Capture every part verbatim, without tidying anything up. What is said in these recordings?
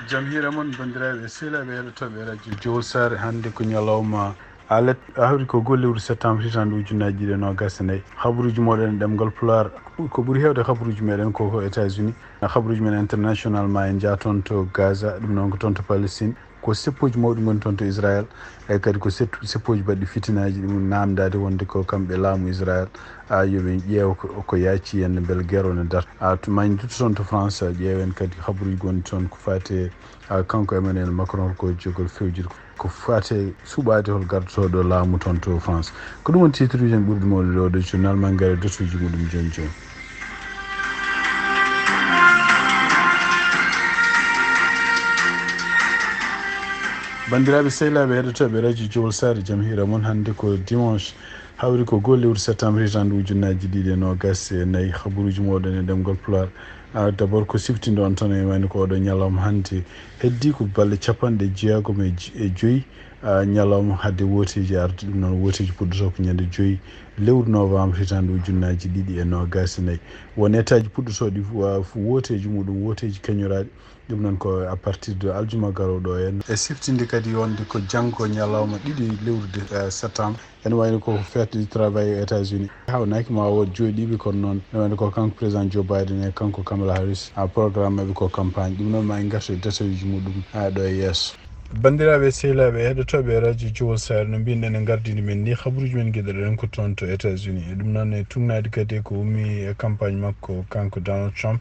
Jam hiira mon, banndiraaɓe e sehilaaɓe heɗotooɓe radio Jowol Saare. Hannde ko ñalawma alet, hawri ko goo lewru septembre, hitaande ujunnaji ɗiɗi e noogas e nayi. Habaruuji mooɗon e ɗemngal Pulaar. Ko ɓuri heewde habaruuji meɗen ko ko États-Unis. Habaruuji men international ma en njaa toon to Gaza, ɗum noon ko toon to Palestine. Ko seppooji mawɗi ngoni toon to Israël, e kadi ko set-, seppooji baɗɗi fitinaaji ɗum naamndaade wonde ko kamɓe laamu Israël, a, yo ɓe ƴeew ko, ko yaaci heen, mbele guerre o ne darta. A, to, ma en ndutto toon to France, ƴeewen kadi habaruuji gonɗi toon ko faati e, a, kanko Emmanuel Macron ko jogol fewjude ko faati e suɓaade hol gardotooɗo laamu toon to France. Ko ɗum woni titre uji en ɓurɗi mawnude oo ɗoo journal, ma en ngar e dotooji muɗum jooni jooni. Banndiraaɓe sehilaaɓe heɗotooɓe radio Jowol Saare, jam hiira mon. Hannde ko dimanche, hawri ko goo lewru septembre, hitaande ujunnaaji ɗiɗi e noogas e nayi. Habaruuji mooɗon e ɗemngal Pulaar. A, d'abord ko siftinde on tan, e wayno ko oɗo ñalawma hannde heddii ko balɗe capanɗe jeegom e j-, e joyi, a, ñalawma hadde wooteeji arde. Ɗum noon, wooteeji puɗɗotoo ko ñande joyi lewru novembre, hitaande ujunnaaji ɗiɗi e noogas e nayi. Won état ji puɗɗotooɗi wa-, wooteeji muɗum, wooteeji keñoraaɗi. Ɗum noon ko à partir de aljuma garooɗo en. E siftinde kadi wonde ko janngo ñalawma ɗiɗi lewru de, eh, septembre. Ene wayno ko fête du travail aux États-Unis. Hawnaaki ma wood jooɗiiɓe, kono noon ene wayno ko kanko président Joe Biden e kanko Kamala Harris, a, programme maɓɓe ko campagne. Ɗum noon ma en ngartu e détail uji muɗum, a, ɗo e yeeso. Banndiraaɓe sehilaaɓe heɗotooɓe radio Jowol Saare, no mbiyɗen e ngardiindi men ni, habaruuji men ngiɗɗen ko toon to États-Unis. E ɗum noon e tugnaade kadi ko ummii e campagne makko kanko Donald Trump.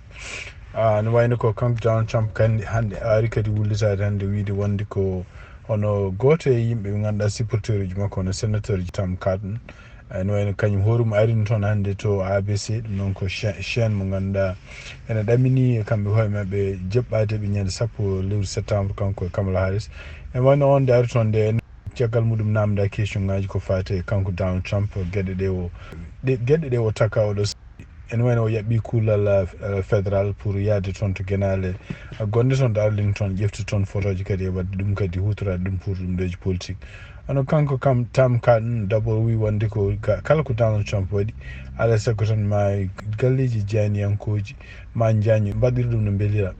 A, no wayno ko kanko Donald Trump kandi hannde aari kadi wullitaade hannde wiyde wonde ko hono gooto e yimɓe ɓe ngannduɗaa supporteruuji makko, hono sénateur ji Tom Cotton. A, no wayno kañum hoore mum arii toon hannde to A B C, ɗum noon ko cha-, chaîne mo ngannduɗaa ene ɗamini kamɓe hoore maɓɓe jaɓɓaade ɓe ñande sappo lewru septembre, kanko e Kamala Harris. E wayno on nde ari toon nde, caggal muɗum naamnda question ngaji ko faati e kanko Donald Trump, geɗe ɗe o, ɗe, geɗe ɗe o taka oɗo. Ene wayno o yaɓɓi kuulal, eh, fédéral pour yahde toon to genaale, eh, gonɗe toon to Arlington, ƴefta toon photoji kadi e waɗde ɗum kadi huutoraade ɗum pour ɗum ɗooji politique. Hono kanko kam Tom Cotton d'abord wi wonde ko ka-, kala ko Donald Trump waɗi, alaa e sago tan ma galleeji jayniyankooji ma njaaño mbaɗira ɗum no mbelira.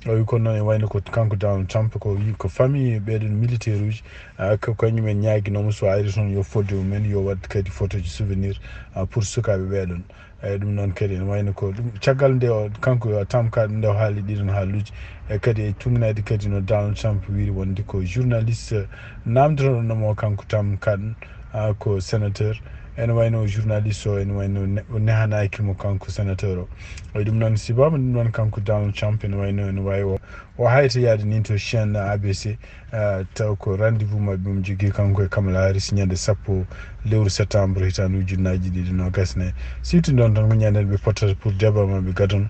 O wi kono noon e wayno ko kanko Donald Trump ko wi ko famille ɓeɗon militaire uji, ah, ko kañum en ñaaginoomo so ari toon yo fodde mumen yo waɗ kadi photoji souvenir, ah, pour sukaaɓe ɓeɗon. Eyi, ɗum noon kadi ene wayno ko ɗum, caggal nde o, kanko Tom Cotton nde o haali ɗiɗon haaluuji, e kadi e tugnaade kadi no Donald Trump wiri wonde ko journaliste naamndotoɗo mo kanko Tom Cotton, a, ko sénateur. Ene wayno o journaliste o, ene wayno ne-, o nehanaaki mo kanko sénateur o. Eyi, ɗum noon, sibaama ɗum noon kanko Donald Trump ene wayno ene waawi o, o hayta yaade nin to chaîne A B C, ah, taw ko rendez-vous maɓɓe mo jogii kanko e Kamala Harris ñande sappo lewru septembre hitaande ujunnaaji ɗiɗi noogas e nayi. Siwtinde on tan ko ñande nde ɓe pottata pour débat maɓɓe gadon,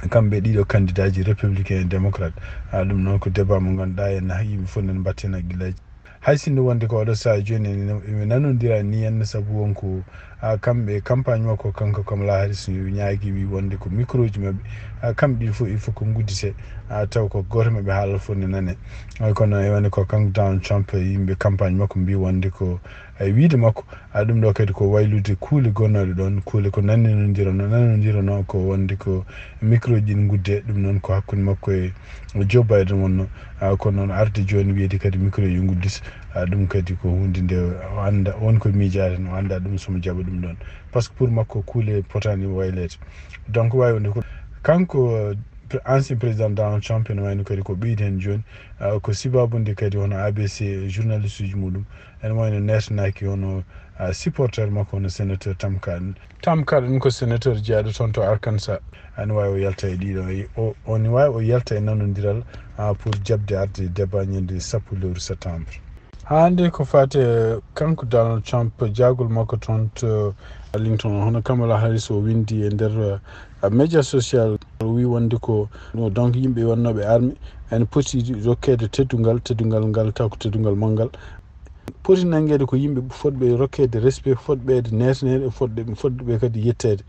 kamɓe ɗiɗo candidat ji républicain et démocrate. Ah, ɗum noon ko débat mo ngannduɗaa en yimɓe fof nen mbatten hakkillaaji. Hay sinno wonde ko oɗo sahaa jooni en, en nanondira ni en sabu wonko, ah, kamɓe campagne makko kanko Kamala Harris ñaagi wi wonde ko micro ji maɓɓe, ah, kamɓe ɗi fof il faut ko nguddite, ah, taw ko gooto maɓɓe haalal fof ne nane. Ay, kono e wonde ko kanko Donald Trump e yimɓe campagne makko mbi wonde ko, ay, wiide makko, ah, ɗum ɗo kadi ko waylude kuule gonnooɗe ɗon, kuule ko nanninondirano, nanondirano ko wonde ko micro ji ɗin ngudde, ɗum noon ko hakkunde makko e Joe Biden wonno, ah, kono noon arde jooni wiyde kadi micro yo nguddit, ah, ɗum kadi ko huunde nde o annda, on ko miijaade, no annda ɗum somo jaɓa ɗum ɗon. Par ce que pour makko kuule potaani wayleede. Donc waawi wonde ko kanko, eh, ancien président Donald Trump ene wayno kadi ko ɓeydi heen jooni, ah, ko sibaabu nde kadi hono A B C journaliste uji muɗum ene wayno neetanaaki hono, ah, supporter makko hono sénateur Tom Cotton. Tom Cotton ko sénateur jeyaaɗo toon to Arkansas. Ene waawi o yalta e ɗiɗo, o, o ne waawi o yalta e nanondiral, ah, pour jaɓde arde débat ñande sappo lewru septembre. Haa hannde ko faati e kanko Donald Trump, jaagol makko toon to Arlington, hono Kamala Harris o winndi e nder, ah, média social, o wi wonde ko, no, donc yimɓe wonnooɓe arme ene poti rokkeede teddungal, teddungal ngal taw ko teddungal manngal. Poti nanngeede ko yimɓe fotɓe rokkeede respect, fotɓe neetaneede, fotɓe, fotɓe kadi yetteede.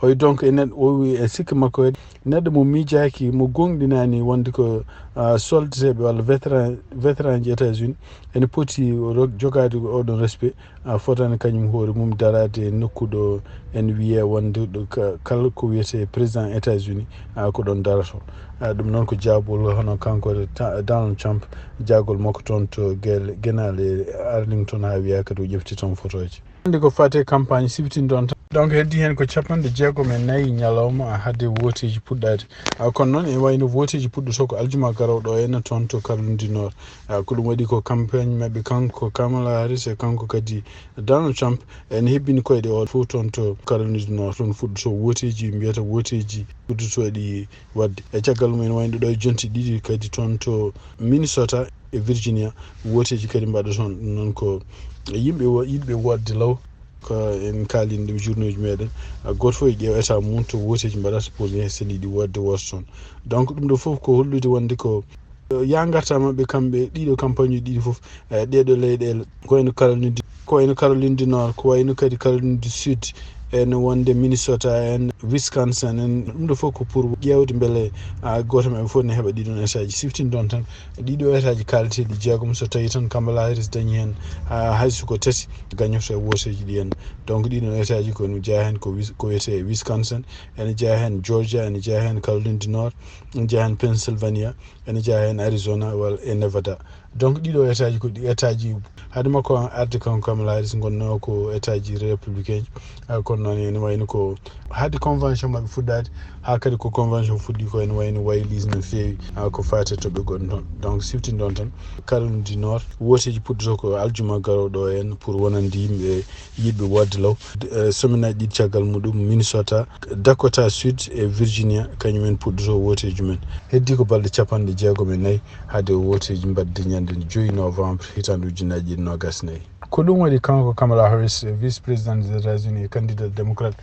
Hoy donc e neɗɗo o wi e sikki makko, neɗɗo mo miijaaki, mo gonɗinaani wonde ko, ah, soldateeɓe walla vétéran, vétéranji États-Unis ene poti ro-, jogaade oɗon respect, ah, fotani kañum hoore mum daraade e nokku ɗo en wiyee wonde ɗo ka-, kala ko wiyetee président États-Unis, ah, ko ɗon darotoo. Ah, ɗum noon ko jaabol hono kanko ta-, Donald Trump, jaagol makko toon to gel-, genaale Arlington haa wiyaa kadi o ƴefti toon fotooji. Hannde ko fate campagne siftinɗon tan. Donc heddi heen ko capanɗe jeegom e nayi ñalawma hade wooteeji puɗɗaade. Ah, kono noon e wayno wooteeji puɗɗotoo ko aljuma garooɗo o henna toon to Caroline du Nord. Ah, ko ɗum waɗi ko campagne maɓɓe kanko Kamala Harris e kanko kadi Donald Trump ene hebbini koyɗe o fof toon to Caroline du Nord. Toon fuɗɗotoo wooteeji, mbiyata wooteeji fuɗɗotooɗi waɗde. E caggal mum ene wayno ɗo e jonte ɗiɗi kadi toon to Minnesota e Virginia, wooteeji kadi mbaɗa toon. Ɗum noon ko yimɓe wo-, yiɗɓe wootde law, ko en kaalino ɗum journaux ji meɗen. Ah, gooto fof e ƴeew état mum to wooteeji mbaɗata pour ne seniiɗi wootde wooto toon. Donc ɗum ɗo fof ko hollude wonde ko, eh, yaa ngarta maɓɓe kamɓe ɗiɗo campagne uji ɗiɗi fof, eh, ɗeɗo leyɗeele ko wayno Caroline du, ko wayno Caroline du Nord, ko wayno kadi Caroline du Sud, en wonde Minnesota, en Wisconsin, en ɗum ɗo fof ko pour ƴeewde mbele, ah, gooto maɓɓe fof ne heɓa ɗiɗon état ji. Siftinɗon tan ɗiɗo état ji kaaleteeɗi jeegom, so tawi tan Kamala Harris dañi heen, ah, hay so ko tati, gañoto e wooteeji ɗi en. Donc ɗiɗon état ji ko no jeyaa heen ko Wis-, ko wiyetee Wisconsin, ene jeyaa heen Georgia, ene jeyaa heen Caroline du Nord, ene jeyaa heen Pennsylvania, ene jeyaa heen Arizona walla e Nevada. Donc ɗiɗo état ji ko ɗi état ji, hade makko arde kanko Kamala Harris ngonnoo ko état ji républicain ji. Ah, kono noon ene wayno ko hade convention maɓɓe fuɗɗaade, haa kadi ko convention fuɗɗi ko ene wayno wayliis no feewi, ah, ko faati e toɓɓe goɗɗe toon. Donc siftinɗon tan Caroline du Nord, wooteeji puɗɗotoo ko aljuma garooɗo o en pour wonande yimɓe yiɗɓe wootde law. Eh, semaine aji ɗiɗi caggal muɗum Minnesota, Dakota Sud e Virginia, kañum en puɗɗotoo wooteeji mum en. Heddi ko balɗe capanɗe jeegom e nayi hade wooteeji mbaɗde ñande joyi novembre hitaande ujunnaji ɗiɗi noogas e nayi. Ko ɗum waɗi kanko Kamala Harris, vice président des États-Unis e candidat démocrate,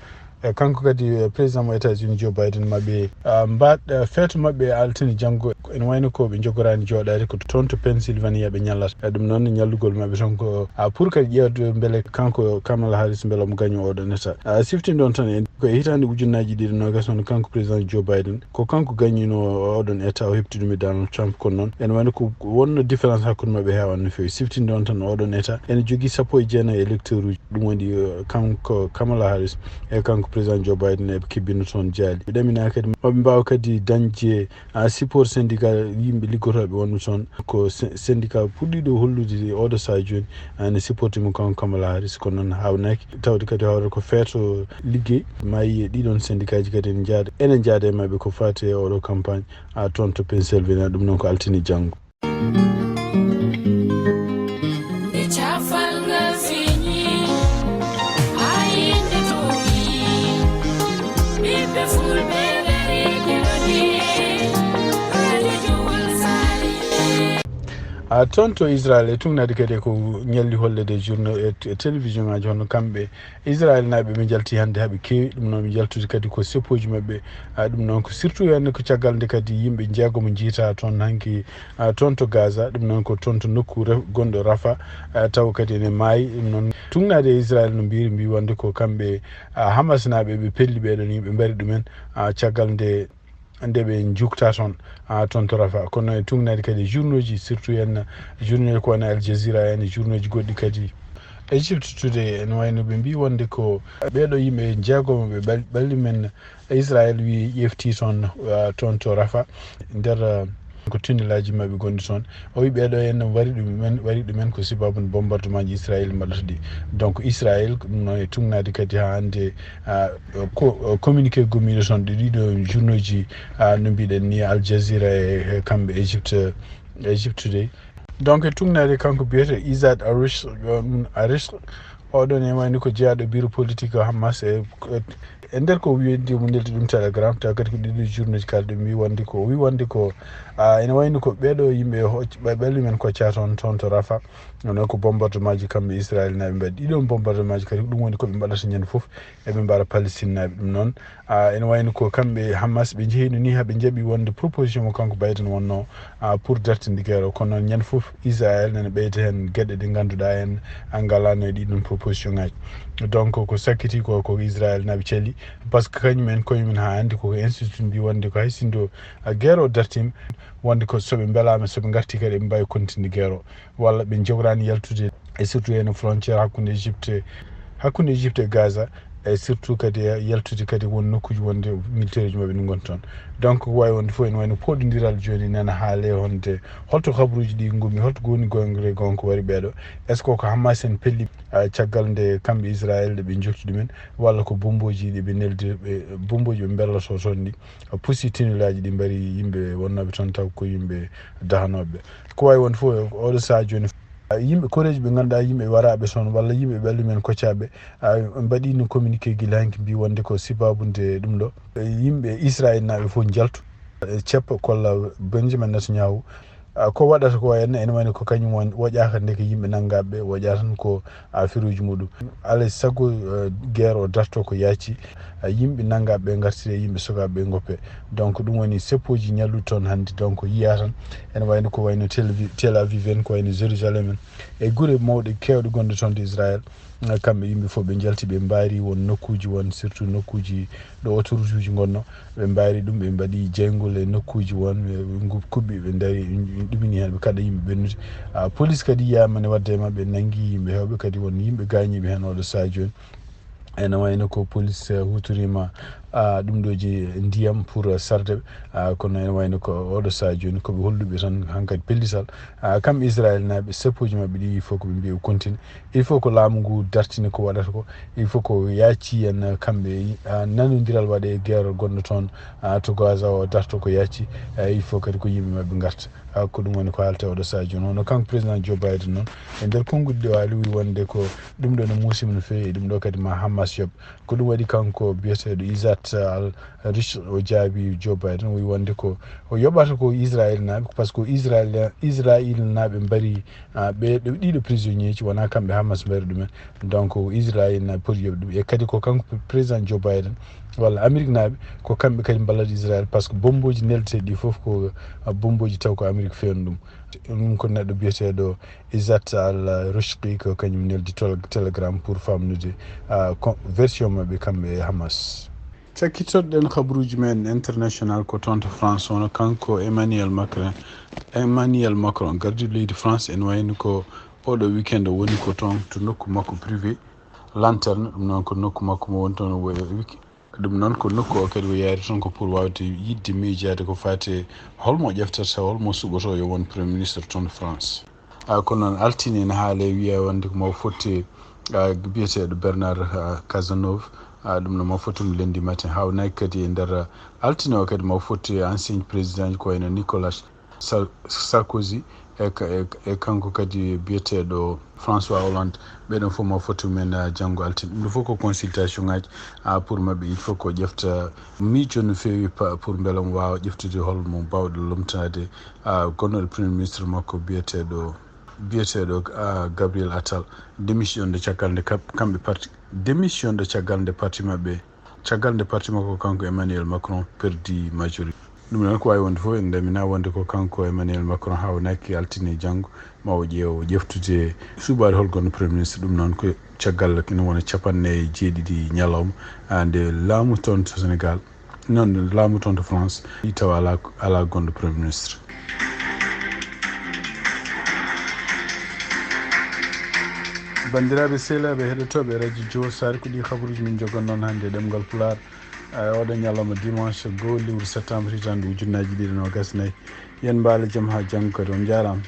e kanko kadi, eh, président mo États-Unis Joe Biden maɓɓe, ah, mbaɗ, eh, feeto maɓɓe altine janngo. Ene wayno ko ɓe njogoraani jooɗaade ko toon to Pennsylvania ɓe ñallata. E ɗum noon ñallugol maɓɓe toon ko, ah, pour kadi ƴeewde mbele kanko Kamala Harris mbele omo gaño oɗon état. Ah, siftinɗon tan en ko e hitaande ujunnaji ɗiɗi noogas on kanko président Joe Biden ko kanko gañino oɗon état o heɓti ɗum e Donald Trump. Kono noon ene wayno ko wonno différence hakkunde maɓɓe heewan no feewi. Siftinɗon tan oɗon état ene jogii sappo e jeenayi électeur uji. Ɗum waɗi, eh, kanko Kamala Harris e kanko président Joe Biden eɓe kebbino toon jaali. Ɓe ɗaminaa kadi maɓe mbaawa kadi dañde, ah, support syndicat yimɓe liggotooɓe wonɓe toon. Ko sy-, syndicat puɗɗiiɗo hollude oɗo sahaa jooni, ah, ene supporti mo kanko Kamala Harris. Kono noon haawnaaki tawde kadi hawre ko feeto liggey maayi e ɗiɗon syndicat ji kadi ene njaada, ene njaada e maɓɓe ko faati e oɗo campagne, ah, toon to Pennsylvania. Ɗum noon ko altine janngo. A toon to Israel e tugnaade kadi ko ñalli hollede journée e, e télévision ngaji hono kamɓe Israel naaɓe ɓe njalti hannde haɓe keewi. Ɗum noon ɓe njaltude kadi ko seppoji maɓɓe. A ɗum noon ko surtout hannde ko caggal nde kadi yimɓe jeegomo njiita toon hanki, a toon to Gaza. Ɗum noon ko toon to nokku ref-, gonɗo Rafa, a taw kadi ene maayi. Ɗum noon tugnaade e Israel no mbiri mbi wonde ko kamɓe, a Hamas naaɓe ɓe pelli ɓeɗon yimɓe mbari ɗumen, a caggal nde nde ɓe njukta toon, a toon to Rafa. Kono e tugnaade kadi journaux ji, surtout en journaux ko wona Al Jazeera en, journaux ji goɗɗi kadi. Egypt Today en wayno ɓe mbi wonde ko ɓeɗo yimɓe jeegomo ɓe ɓal-, ɓalli men Israel wi ƴefti toon, a toon to Rafa nder, a, ko tunnelaaji maɓɓe gonɗi toon. O wi ɓeɗo en wari ɗum men, wari ɗumen ko sababu bombardement ji Israel mbaɗata ɗi. Donc Israel ɗum noon e tugnaade kadi haa hannde, a, ko, communiqué gommiiɗo toon ɗi ɗiɗo journaux ji, a, no mbiɗen ni Al Jazeera e, e kamɓe Egypt, Egypt Today. Donc e tugnaade kanko biyete Izad Arish, um, Arish, oɗon e wayni ko jeyaaɗo bureau politique Hamas e, e nder ko wiyedi mo neldi ɗum Telegram, taw kadi ko ɗiɗo journaux ji kalɗi mi wonde ko, o wi wonde ko Ah, ene wayno ko ɓeeɗo yimɓe ho-, ɓe-, ɓe men koccaa toon, toon to Rafa. Noon ko bombardement ji kamɓe Israel naaɓe mbaɗi. Ɗiɗon bombardement ji kadi ko ɗum woni ko ɓe mbaɗata ñande fof. Eɓe mbaɗa Palestine naaɓe ɗum noon. Ah, ene wayno ko kamɓe Hamas ɓe njehino ni haa ɓe njaɓi wonde proposition mo kanko Biden wonno, ah, pour dartinde guerre o. Kono noon ñande fof Israel nene ɓeyta heen geɗe ɗe ngannduɗaa en a ngalano e ɗiɗon proposition ngaji. Donc ko sakkiti ko, ko Israel naaɓe cali. Par ce que kañum en koye mum haa hannde koko insiste mbi wonde ko hay sinno, ah, guerre o dartima, wonde ko so ɓe mbelaama, so ɓe ngarti kadi eɓe mbaawi continue guerre o, walla ɓe njogoraani yaltude, e surtout ene frontière hakkunde Égypte, hakkunde Égypte e Gaza, e surtout kadi yaltude kadi won nokkuuji wonde militaire uji maɓɓe ne ngoni toon. Donc ko waawi wonde fof ene wayno pooɗondiral jooni nana haale wonde holto kabaruuji ɗi ngummi, holto ko woni goonga e goonga ko waɗi ɓeeɗo. Est-ce que ko Hamas en pelli, ah, caggal nde kamɓe Israel ɗe ɓe njokki ɗumen, walla ko bombooji ɗi ɓe neldi, ɓe, bombooji ɓe mbelloto toon ɗi, ah, pusi tunnelaaji ɗi mbari yimɓe wonnooɓe toon taw ko yimɓe dahanooɓe. Ko waawi wonde fof oɗo sahaa jooni, ah, yimɓe koreeji ɓe ngannduɗaa yimɓe waraaɓe toon walla yimɓe ɓalli men koccaaɓe, ah, mbaɗiino communiqué gila hanki mbi wonde ko sibaabu nde ɗum ɗo, eh, yimɓe Israel naaɓe fof njaltu, eh, ceppa kolla Benjamin Netanyahu. Ah, ko waɗata ko henna ene wayno ko kañum won woƴaaka ndeke yimɓe nanngaaɓe ɓe, woƴaa tan ko afiruuji muɗum. Alaa e sago, eh, guerre o darto ko yaaci, ah, yimɓe nanngaaɓe ɓe ngartire yimɓe sogaaɓe ɓe ngoppe. Donc ɗum woni seppooji ñalluɗi toon hannde. Donc yiyaa tan ene wayno ko wayno Tel Avi-, Tel Aviv en, ko wayno Jérusalem en, e gure mawɗe keewɗe gonɗe toon to Israel. Eh, kamɓe yimɓe fof ɓe njalti, ɓe mbaari won nokkuuji won, surtout nokkuuji ɗo autoroute uji ngonno, ɓe mbaari ɗum, ɓe mbaɗi jeyngol e nokkuuji won, ɓe ngu-, kuɓɓi, ɓe ndari, ɗumini heen, ɓe kaɗa yimɓe ɓennude. Ah, police kadi yiyaama ne wadda e maɓɓe, nanngi yimɓe heewɓe, kadi won yimɓe gaañiiɓe heen oɗo sahaa jooni. Ene wayno ko police, eh, huutoriima, ah, ɗum ɗo ji ndiyam pour, eh, sarde ɓe. Ah, kono ene wayno ko oɗo sahaa jooni ko ɓe holluɓe tan hankadi pellital. Ah, kamɓe Israel naaɓe, seppooji maɓɓe ɗi, il faut ko ɓe mbiya ɓe continue. Il faut ko laamu ngu dartina ko waɗata ko. Il faut ko yaaci en, eh, kamɓe, ah, nanondiral waɗe e guerre gonɗo toon, ah, to Gaza o darto ko yaaci. Eh, il faut kadi ko yimɓe maɓɓe ngarta. Ah, ko ɗum woni ko haalta oɗo sahaa jooni. Hono kanko président Joe Biden noon, e nder konngudi ɗi o haali, wii wonde ko ɗum ɗo ne muusi mo no feewi, e ɗum ɗo kadi ma Hamas yoɓ. Ko ɗum waɗi kanko biyeteeɗo Izzat Al Rich o jaabi Joe Biden, o wii wonde ko o yoɓata ko Israel naaɓe, par ce que Israel, Israel naaɓe mbari, ah, ɓe, ɗo, ɗiɗo prisonnier ji, wonaa kamɓe Hamas mbari ɗumen. Donc Israel naaɓe poti yoɓde ɗum. E kadi ko kanko président Joe Biden walla Amérique naaɓe, ko kamɓe kadi mballata Israel, par ce que bombooji neldeteeɗi ɗi fof ko, ah, bombooji taw ko Amérique feewni ɗum. Ɗum ko neɗɗo biyeteeɗo Izzat Al Rushqi, ko kañum neldi tol-, Telegram pour famnude, ah, ko version maɓɓe kamɓe e Hamas. Cakkitoɗen kabaruuji men international ko toon to France, hono kanko Emmanuel Macron. Emmanuel Macron, gardiiɗo leydi France, ene wayno ko oɗo weekend o woni ko toon to nokku makko privé, Lanterne, ɗum noon ko nokku makko mo woni toon o wiki-, ɗum noon ko nokku o kadi o yaari toon ko pour waawde yiɗde miijaade ko faati e holmo o ƴeftirta, holmo suɓoto yo won Premier Ministre toon France. Ah, kono noon altine ene haale wiya wonde ko mo fotti, ah, biyeteeɗo Bernard, ah, Cazeneuve, ah, ɗum no mo fotti mo lundi matin. Haawnaki kadi e nder altine o kadi mo fotti ancien président ko wayno Nicolas Sar-, Sarkozy e ka-, e, e kanko kadi biyeteeɗo François Hollande. Ɓeɗon fof mo fotti men, ah, janngo altine. Ɗum ɗo fof ko consultation ngaji, ah, pour maɓɓe, il faut ko ƴefta miijo no feewi pa-, pour mbela mo waawa ƴeftude hol mo mbawɗo lomtaade, ah, gonnoɗo Premier Ministre makko biyeteeɗo, biyeteeɗo, ah, Gabriel Attal, démission de caggal nde kam-, kamɓe parti, démission de caggal nde parti maɓɓe, caggal nde parti makko kanko Emmanuel Macron perdi majorité. Ɗum noon ko waawi wonde fof, en ndamina wonde ko kanko Emmanuel Macron haawnaki altine janngo ma o ƴeew ƴeftude suɓaade hol gonɗo Premier Ministre. Ɗum noon ko caggal ina wona capanɗe jeeɗiɗi ñalawma, ah, nde laamu toon to Sénégal, noon laamu toon to France, i tawa alaa, alaa gonɗo Premier Ministre. Banndiraaɓe, sehilaaɓe heɗotooɓe Radio Djowo Sare, ko ɗi kabaruuji min njogon noon hannde e ɗemngal Pulaar, eh, oɗo ñalawma dimanche goo lewru septembre hitaande ujunnaaji ɗiɗi e noogas nayi. Yen mbaalo jam haa janngo kadi, on njaaraama.